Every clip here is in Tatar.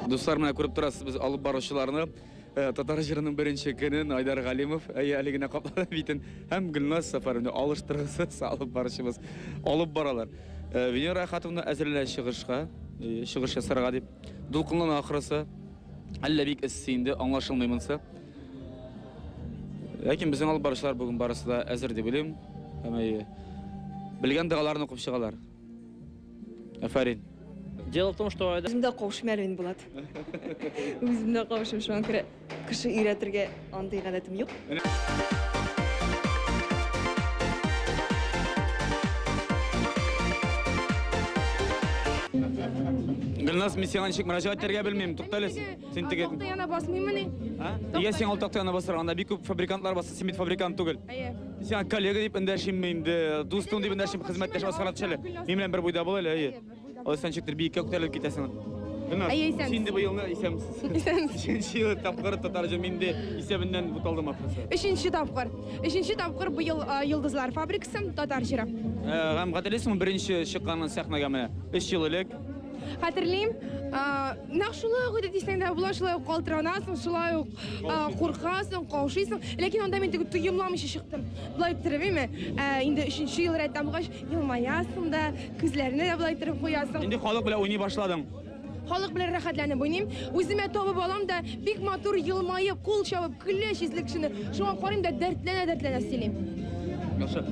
Дуслар, менә күреп торасыз без алып баручыларны. Татар җырының беренче көнен Айдар Галимов, әйе, әле генә каплады битен, һәм Гөлназ Сәфәровна алыштыргысыз алып баручыбыз алып баралар. Венера Әхәтовна әзерләнә чыгышка, чыгыш ясарга дип. Дулкынлана ахрысы. Әллә бик эссе инде, аңлашылмый монысы. Ләкин безнең алып баручылар бүген барысы да әзер дип уйлыйм. Һәм әйе, белгән догаларын укып чыгалар. Афәрин. Дело в том, что Айдар... Үзем дә каушыйм әле мин, Булат. Үзем дә каушыйм, шуңа күрә кеше өйрәтергә андый гадәтем юк. Гөлназ, мин сиңа ничек мөрәҗәгать итәргә белмим. Тукта әле син. Син теге Такта яна басмыймыни? А? Нигә син ул такта янына басырга? Анда бик күп фабрикантлар баса, син бит фабрикант түгел. Әйе. Сиңа коллега дип эндәшимме инде, дустым дип эндәшим, хезмәттәш Асхарат төш әле. Мин белән бер буйда бул әле, әйе. Алайса ничектер биеккә күтәрелеп китәсең. Гөлназ, Әйе, исәнмесез. син инде быелны исәнмесез. Исәнмесез. Өченче ел тапкыр татар җыр мин инде исәбеннән буталдым ахрысы. Өченче тапкыр. Өченче тапкыр быел Йолдызлар фабрикасы татар җыры. Һәм хәтерлисеңме беренче чыкканын сәхнәгә менә 3 ел элек? Хәтерлим, нәкъ шулай ук иде дисәң дә була, шулай ук калтыранасың, шулай ук куркасың, каушыйсың. Ләкин анда мин теге тоемламыйча чыктым. Болай иттереп, әйме? Ә инде өченче ел рәттән булгач, елмаясың да, күзләрне дә болай иттереп куясың. Инде халык белән уйный башладың. Халык белән рәхәтләнеп уйныйм. Үземә табып алам да, бик матур елмаеп, кул чабып, көләч йөзле кешене. Шуңа карыйм да, дәртләнә-дәртләнә сөйлим. Яхшы.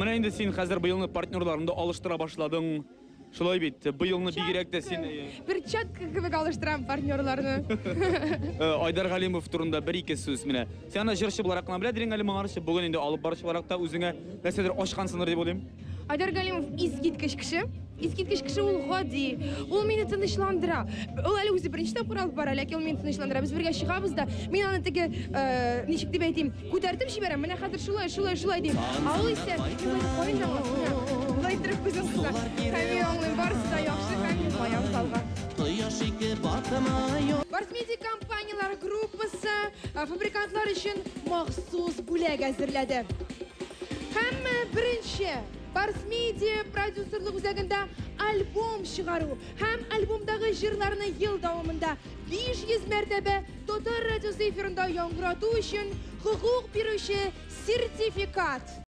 Менә инде син хәзер быелны партнерларыңны алыштыра башладың. Шулай бит, быелны бигрәк тә син... Перчатка кебек алыштырам партнерларны. Айдар Галимов турында бер-ике сүз менә. Син аны җырчы буларак кына белә дидең әле моңарчы, бүген инде алып баручы буларак та үзеңә нәрсәдер ачкансыңдыр дип уйлыйм. Айдар Галимов искиткеч кеше. Искиткеч кеше, ул гади. Ул мине тынычландыра. Ул әле үзе беренче тапкыр алып бара, ләкин ул мине тынычландыра. Без бергә чыгабыз да, мин аны теге, ничек дип әйтим, Күтәртеп җибәрәм, менә хәзер шулай, шулай, шулай дим. Ә ул исә, мин болай карыйм да аңа, менә, болай иттереп күзен кыса. Һәм мин аңлыйм, барысы да яхшы һәм елмаям залга. Кояш ике батмый. Барсмедиа компанияләре группасы фабрикантлар өчен махсус бүләк әзерләде. Һәм беренче Барсмедиа продюсерлык үзәгендә альбом чыгару һәм альбомдагы җырларны ел дәвамында 500 мәртәбә Татар радиосы эфирында яңгырату өчен хокук бирүче сертификат.